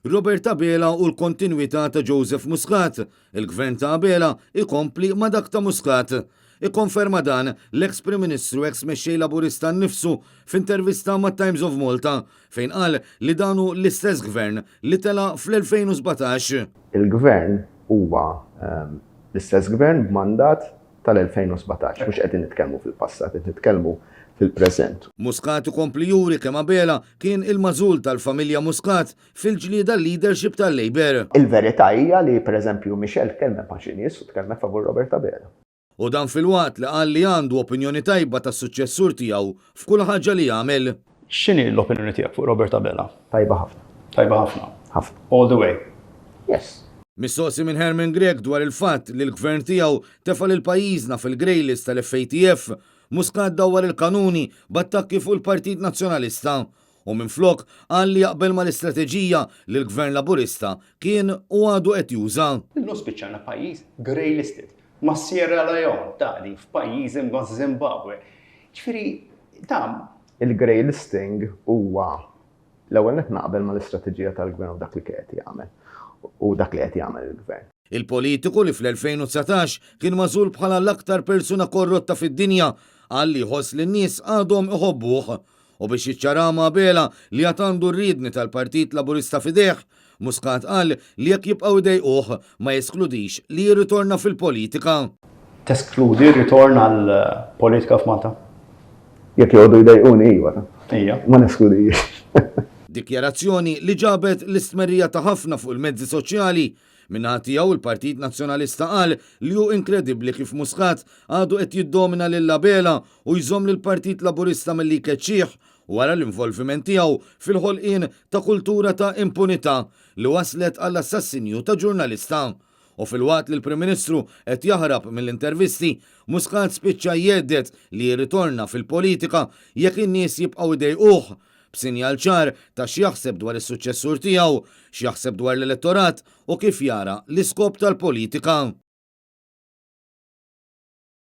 Robert Abela u l-kontinwità ta' Joseph Muscat, il-Gvern ta' Abela jkompli ma' dak ta' Muscat. Ikkonferma dan l-eks Prim Ministru eks Mexxej Laburista nnifsu f'intervista mat-Times of Malta fejn qal li dan hu l-istess Gvern li tela' fl-2017. Il-Gvern huwa l-istess Gvern b'mandat tal-2017, mhux qegħdin nitkellmu fil-passat, qed nitkellmu fil-preżent. Muscat ikompli juri kemm Abela kien il-magħżul tal-familja Muscat fil-ġlieda għal-leadership tal-Labour. Il-verità hija li, pereżempju, Michelle tkellmet ma' xi nies u tkellmet favur Robert Abela. U dan filwaqt li qal li għandu opinjoni tajba tas-suċċessur tiegħu f'kull ħaġa li jagħmel. X'inhi l-opinjoni tiegħek fuq Robert Abela? Tajba ħafna. Tajba ħafna? Ħafna. All the way? Yes. Mistoqsi minn Herman Grech dwar il-fatt li l-Gvern tiegħu tefa' lil pajjiżna fil-grey list tal-FATF, Muscat dawwar il-kanuni b'attakki fuq il-Partit Nazzjonalista u minflok qal li jaqbel mal-istrateġija li l-Gvern Laburista kien u għadu qed juża. Illum spiċċajna pajjiż grey listed ma' Sierra Leone, tali, f'pajjiżi ma' Zimbabwe. Ġifieri, ta'. Il-grey listing huwa, l-ewwel nett naqbel mal-istrateġija tal-Gvern u dak li qed jagħmel u dak li qed jagħmel il-Gvern. Il-politiku li fl-2019 kien magħżul bħala l-aktar persuna korrotta fid-dinja qal li jħoss li n-nies għadhom iħobbuh U biex jiċċaraha ma' Abela li għad għandu r-riedni tal-Partit Laburista f'idejh, Muscat qal li jekk jibqgħu jdejquh ma jeskludix li jirritorna fil-politika. Teskludi r-ritorn għall-politika f'Malta? Jekk joqogħdu jdejquni iva. Ija. Ma neskludihiex. Dikjarazzjoni li ġabet l-istmerrija ta' ħafna fuq il-mezzi soċjali. Min-naħa tiegħu l-Partit Nazzjonalista qal li hu inkredibbli kif Muscat għadu qed jiddomina lil Abela u jżomm lill-Partit Laburista milli jkeċċih wara l-involviment tiegħu fil-ħolqien ta' kultura ta' impunità li wasslet għall-assassinju ta' ġurnalista. U filwaqt li l-Prim Ministru qed jaħrab mill-intervisti, Muscat spiċċa jhedded li jirritorna fil-politika jekk in-nies jibqgħu jdejquh, b'sinjal ċar ta' x'jaħseb dwar is-suċċessur tiegħu, x'jaħseb dwar l-elettorat u kif jara l-iskop tal-politika.